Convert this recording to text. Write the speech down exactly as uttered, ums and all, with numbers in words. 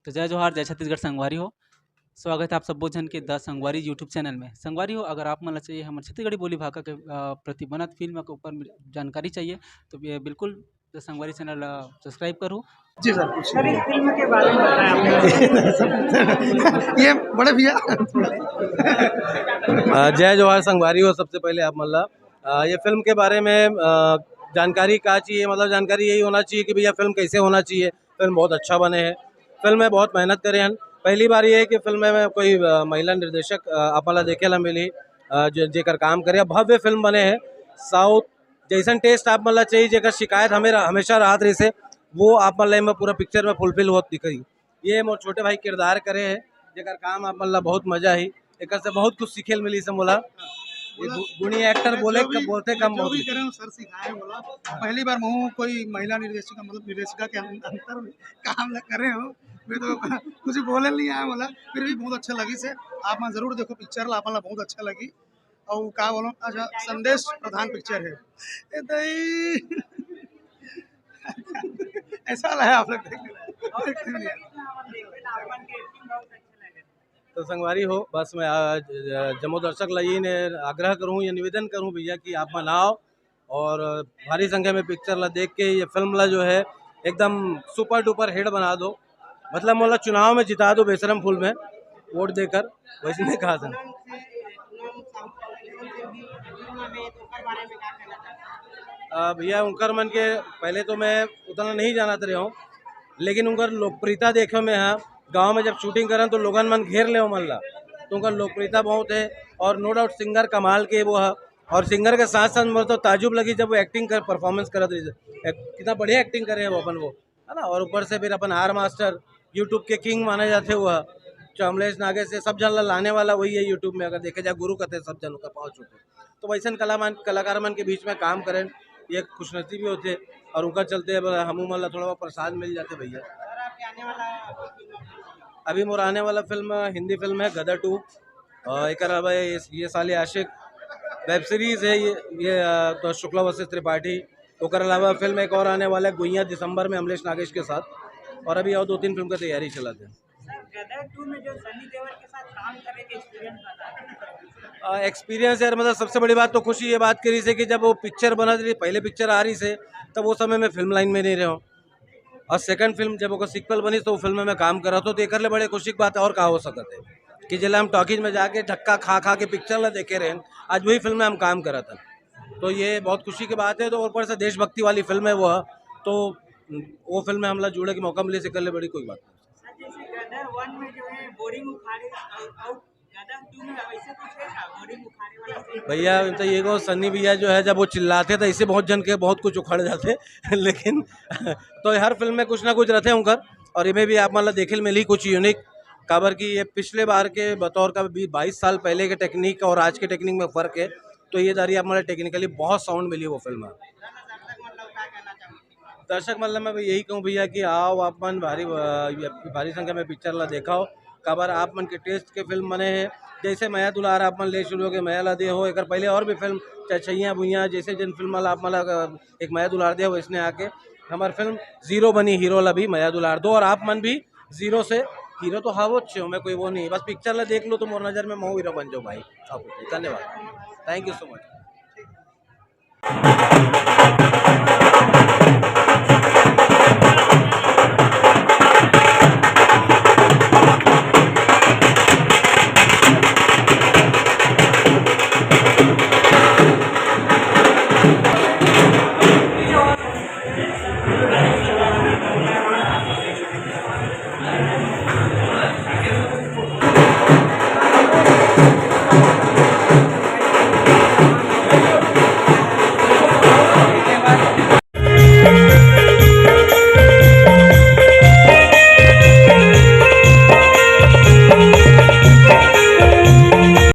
तो जय जोहार, जय छत्तीसगढ़ संगवारी हो। स्वागत है आप सब्बो झन के द संगवारी YouTube चैनल में। संगवारी हो, अगर आप मन ला चाहिए हमर छत्तीसगढ़ी बोली भाखा के, अ, प्रति बनत फिल्म के ऊपर मिल-, जानकारी चाहिए, तो बि-, बिल्कुल द संगवारी चैनल ला सब्सक्राइब करो। जी सर, पूछिए। सर, इस फिल्म के बारे में बताएं आप। ये बड़े भैया। अ, जय जोहार संगवारी हो, सबसे पहले आप मन ला, अ, ये फिल्म के बारे में, अ, जानकारी का चाहिए, मतलब जानकारी यही होना चाहिए कि भैया फिल्म कैसे होना चाहिए। फिल्म बहुत अच्छा बने है, फिल्म में बहुत मेहनत करे हैं। पहली बार ये है कि फिल्म में कोई, अ, महिला निर्देशक, अ, आप मन ला देखे ला मिली, अ, जो, जेकर काम करे, भव्य फिल्म बने है। साउथ जैसन टेस्ट आप मन ला चाहिए, जेकर शिकायत हमें रह-, हमेशा रहत रहिस हे, वो आप मन ला एमे पूरा पिक्चर में फुलफिल होत दिखही। ये मोर छोटे भाई किरदार करे हे, जेकर काम आप मन ला बहुत मजा आही, एकर से बहुत कुछ सीखे ल मिलिस हे मोला। ये गु-, गुणी एक्टर बोले जो भी, बोलते कम जो बहुत भी करे हो, सर सिखाए बोला। पहली बार महू कोई महिला निर्देशिका, मतलब निर्देशिका के अं-, अंदर में काम ला करे हो, मैं तो कुछ बोले नहीं आया बोला, फिर भी बहुत अच्छा लगिस हे। आप मन जरूर देखो पिक्चर ला, आप मन ला बहुत अच्छा लगी। अउ का बोलो, अच्छा, संदेश प्रधान पिक्चर है। ए दई। ऐसा वाला है आप लोग देख। तो संगवारी हो, बस मैं आज, अ, जम्मो दर्शक ला ये ने आग्रह करूँ, ये निवेदन करूँ भैया कि आप मन आओ और भारी संख्या में पिक्चर ला देख के ये फिल्म ला जो है एकदम सुपर डुपर हिट बना दो। मतलब मोला चुनाव में जिता दो बेशरम फूल में वोट देकर, वैसे नहीं कहा था। अ, भैया उनकर मन के पहले तो मैं उतना नहीं जानत रहे हूँ, लेकिन उनकर लोकप्रियता देखे में है, गाँव में जब शूटिंग करन तो लोगन मन घेर ले मन ला, तो उनकर लोकप्रियता बहुत है। और नो डाउट सिंगर कमाल के वो है, और सिंगर के साथ साथ मुझे तो ताजुब लगी जब वो एक्टिंग कर, परफॉर्मेंस करत रही, एक, कितना बढ़िया एक्टिंग करे हैं वो अपन वो, है ना। और ऊपर से फिर अपन आर मास्टर, YouTube के किंग माने जाते हुआ, जो अमलेश नागेश से सब जन ला लाने वाला वही है YouTube में। अगर देखे जाए गुरु कथे सब जन का पाँव छूटे, तो वैसन कला मन, कलाकार मन के बीच में काम करें, ये खुशनसीबी होते। और उनका चलते अब हमू मन ला थोड़ा बहुत प्रसाद मिल जाते भैया। अभी मोर आने वाला फिल्म हिंदी फिल्म है गदर टू। अ, एकर अलावा ये, ये साले आशिक वेब सीरीज है, ये, ये, अ, तो शुक्ला वर्सेस त्रिपाठी। ओकर अलावा फिल्म एक और आने वाला है गुइया दिसंबर में अमलेश नागेश के साथ। और अभी और दो तीन फिल्म का तैयारी चलत है। सर, गदर टू में जो सनी देओल के साथ काम करे के एक्सपीरियंस बता। अ, एक्सपीरियंस यार, मतलब सबसे बड़ी बात तो खुशी ये बात करी से कि जब वो पिक्चर बनत रही, पहले पिक्चर आ रही से, तब वो समय में फिल्म लाइन में नहीं रहे हूँ। और सेकंड फिल्म जब ओकर सीक्वल बनी तो फिल्म में काम करत हो, तो एकर ले बड़े खुशी की बात और का हो सकत है कि जेला हम टॉकीज में जाके धक्का खा खा के पिक्चर ला देखे रहे, आज वही फिल्म में हम काम करत हैं। तो ये बहुत खुशी की बात है। तो ऊपर से देशभक्ति वाली फिल्म है वो, तो वो फिल्म में हमला जुड़े के मौका मिले, से कर ले बड़ी कोई बात नहीं। सर, जैसे गदर वन में जो है बोरिंग उखाड़े और, और गदर टू में वैसे कुछ है क्या? बोरिंग उखाड़े वाला सीन? भैया, तो ये को सन्नी भैया जो है, जब वो चिल्लाते तो इसे बहुत जन के बहुत कुछ उखड़ जाते लेकिन तो हर फिल्म में कुछ ना कुछ रहते हैं उनकर। और इमे भी आप मतलब देखे मिली कुछ यूनिक, काबर कि ये पिछले बार के बतौर का भी बाईस साल पहले के टेक्निक और आज के टेक्निक में फ़र्क है। तो ये दारी आप मतलब टेक्निकली बहुत साउंड मिली वो फिल्म में। दर्शक मतलब मैं यही कहूँ भैया कि आओ आप मन भारी, अ, भारी संख्या में पिक्चर ला देखाओ, काबर आप मन के टेस्ट के फिल्म बने हैं। जैसे मया दुलार आप मन ले शुरू हो गए, मया ला दे हो, एक पहले और भी फिल्म चाहे छैया भुइया जैसे जिन फिल्म ला आप मन ला, अ, एक मया दुलार दे हो, इसने आके हमार फिल्म जीरो बनी, हीरो ला भी मया दुलार दो और आप मन भी जीरो से हीरो तो हवो अच्छे हो, मैं कोई वो नहीं, बस पिक्चर ला देख लो तो मोर नज़र में महू हीरो बन जाओ भाई। आप धन्यवाद, thank you so much।